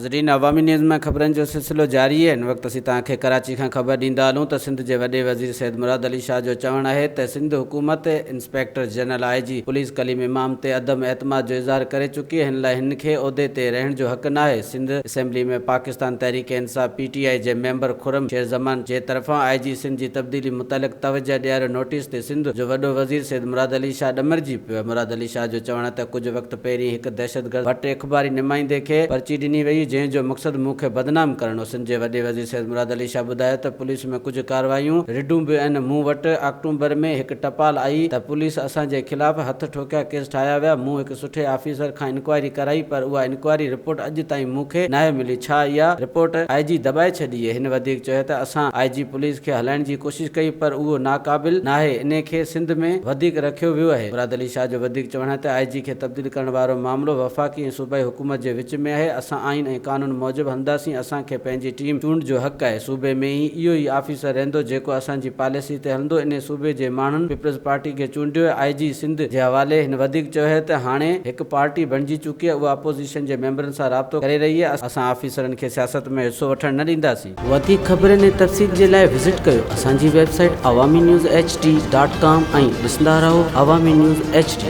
ناظرين عوامي نيوز مان خبرن جو سلسلو جاري آهي هن وقت اسين توهان کي ڪراچي کان خبر ڏيندا هلون ته سنڌ جي وڏي وزير سيد مراد علي شاهه جو چوڻ آهي ته سنڌ حڪومت inspector general I G police Kaleem Imam تي عدم اعتماد جو اظهار ڪري چڪي هن لاء هن کي عهدي تي رهڻ جو حق ناهي سنڌ اسيمبلي ۾ پاڪستان تحريڪ انصاف پي ٽي آء جي ميمبر خرم شير زمان جي طرفان آء جي سنڌ جي تبديلي متعلق توجهه ڏياريو نوٽيس تي سنڌ جو وڏو وزير سيد مراد علي شاهه ڏمرجي پيو مراد علي شاهه جو چوڻ آهي ته ڪجهه وقت پهرين هڪ دهشتگرد وٽ اخباري نمائندي کي پرچي ڏني وئي، جنهن جو مقصد مون کي بدنام ڪرڻ هو. سنڌ جي وڏي وزير سيد مراد علي شاهه ٻڌايو ته پوليس ۾ ڪجهه ڪارروايون رڍون به آهن، مون وٽ آڪٽومبر ۾ هڪ ٽپال آئي ته پوليس اسان جي خلاف هٿ ٺوڪيا ڪيس ٺاهيا ويا، مون هڪ سٺي آفيسر کان انڪوائري ڪرائي پر اها انڪوائري رپورٽ اڄ تائين مون کي ناهي ملي، ڇا اها رپورٽ I جي دٻائي ڇڏي؟ هن وڌيڪ چيو ته اسان آء جي پوليس کي هلائڻ جي ڪوشش ڪئي پر اهو ناقابل ناهي، انهي کي سنڌ ۾ وڌيڪ رکيو ويو آهي. مراد علي شاهه جو وڌيڪ چوڻ آهي ته آء جي کي تبديل ڪرڻ وارو معاملو وفاقي ۽ صوبائي حڪومت جي وچ ۾ آهي، اسان آئين ۽ قانون موجب هلنداسين، اسان کي پنهنجي ٽيم چونڊ جو حق آهي، صوبي ۾ ئي اهو ئي آفيسر رهندو جيڪو اسان جي پاليسي تي هلندو، انهي صوبي جي ماڻهن پيپلز پارٽي کي چونڊيو آهي، آء جي سنڌ جي حوالي هن وڌيڪ چيو آهي ته هاڻي هڪ پارٽي بڻجي چڪي آهي، اها اپوزيشن جي ميمبرن سان رابطو ڪري رهي آهي، اسان آفيسرن کي سياست ۾ حصو وٺڻ نه ڏينداسين. وڌيڪ خبرن ۽ تفصيل جي لاء وزٽ ڪيو اسان جي website Awami news H D dot com ۽ ڏسندا رهو عوامي نيوز ايڇ ڊي.